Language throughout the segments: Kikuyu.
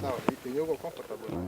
Sawa, yenye uko comfortable nayo.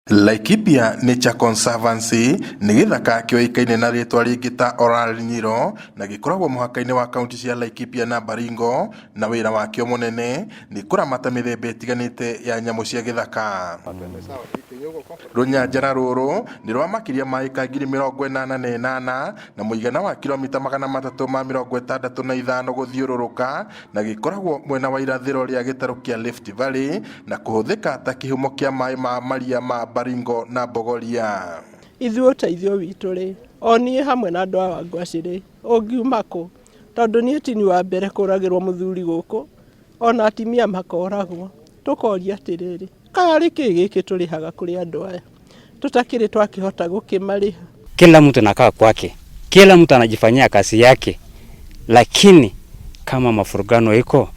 Laikipia Nature Conservancy nĩ gĩthaka kĩoĩkaine na rĩtwa rĩngĩ ta Olare Nyiro na gĩkoragwo mũhaka-inĩ wa kaunti cia Laikipia na Baringo, na wĩra wakĩo mũnene nĩ kũramata mĩthemba ĩtiganĩte ya nyamũ cia gĩthaka. Twende sawa, yenye uko comfortable. Rũnyanjara rũrũ nĩ rwa makĩria ma ĩka 88,000 na mũigana wa kilomita 365 gũthiũrũrũka, na gĩkoragwo mwena wa irathĩro rĩa gĩtarũ kĩa Rift Valley na kũhũthĩka ta kĩhumo kĩa maĩ ma maria ma Baringo na Bogoria. Ithuĩ ũteithio witũ rĩ, o niĩ hamwe na andũ a Wangwacĩ rĩ, ũngiuma kũ? Tondũ niĩ tini wa mbere kũragĩrwo mũthuri gũkũ, ona atimia makoragwo. Tũkoria atĩrĩrĩ, karĩ kĩ gĩkĩ tũrĩhaga kũrĩ andũ aya tũtakĩrĩ twakĩhota gũkĩmarĩha? Kila mtu anakaa kwake, kila mtu anajifanyia kazi yake, lakini kama mafurugano iko,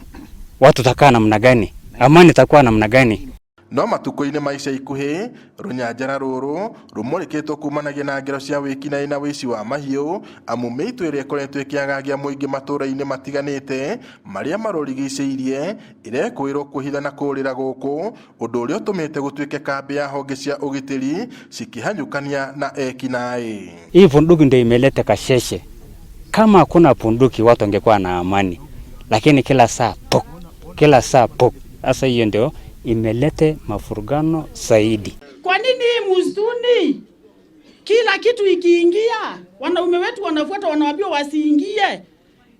watu takaa namna gani? Amani itakuwa namna gani? No matukũ-inĩ ma ica ikuhĩ, rũnyanjara rũrũ rũmũrĩkĩtwo kumanagia na ngero cia wĩkinaĩ na wĩici wa mahiũ, amu mĩitũ ĩrĩa ĩkoretwo ĩkĩagagia mũingĩ matũra-inĩ matiganĩte marĩa marũrigicĩirie ĩrekũĩrwo kwĩhitha na kũũrĩra gũkũ, ũndũ ũrĩa ũtũmĩte gũtuĩke kambĩ ya honge cia ũgitĩri cikĩhanyũkania na ekinaĩ. Hii bunduki ndio imeleta kasheshe. Kama hakuna bunduki watu wangekuwa na amani, lakini kila saa pok, kila saa pok. Sasa hiyo ndio imelete mafurugano zaidi. Kwa nini hii msituni kila kitu ikiingia, wanaume wetu wanafuata, wanawaambiwa wasiingie?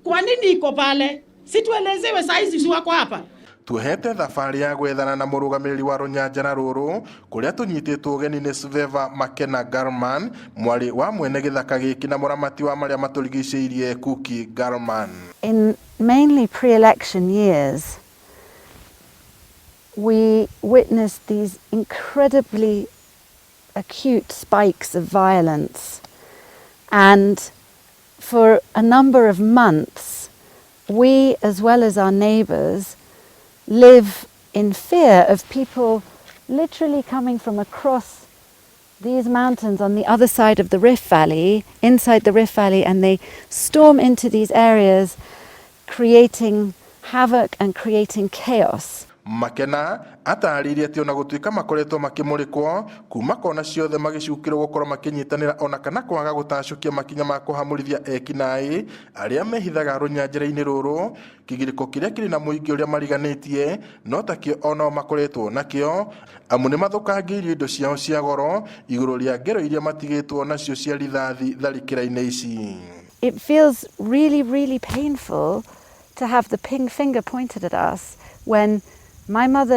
Kwa nini iko pale? Situelezewe saa hizi, si wako hapa? Tuohete thabarĩ ya gwethana na mũrũgamĩrĩri wa rũnyanjara rũrũ kũrĩa tũnyitĩtwo ũgeni nĩ Sveva Makena Garman, mwarĩ wa mwene gĩthaka gĩkĩ na mũramati wa marĩa matũrigicĩirie Kuki Garman. In mainly pre-election years, we witnessed these incredibly acute spikes of violence. And for a number of months, we, as well as our neighbours, live in fear of people literally coming from across these mountains on the other side of the Rift Valley, inside the Rift Valley, and they storm into these areas, creating havoc and creating chaos. Makena atarĩirie atĩ ona gũtuĩka makoretwo makĩmũrĩkwo kuma kona ciothe magĩcukĩrwo gũkorwo makĩnyitanĩra ona kana kwaga gũtacũkia makinya ma kũhamũrithia ekinaĩ arĩa mehithaga rũnyanjara-inĩ rũrũ, kĩgirĩko kĩrĩa kĩrĩ na mũingĩ ũrĩa mariganĩtie no takĩo onao makoretwo nakĩo, amu nĩ mathũkangĩirio indo ciao cia goro igũrũ rĩa ngero iria matigĩtwo nacio cia rithathi tharĩkĩra-inĩ ici. It feels really, really painful to have the pink finger pointed at us when my mother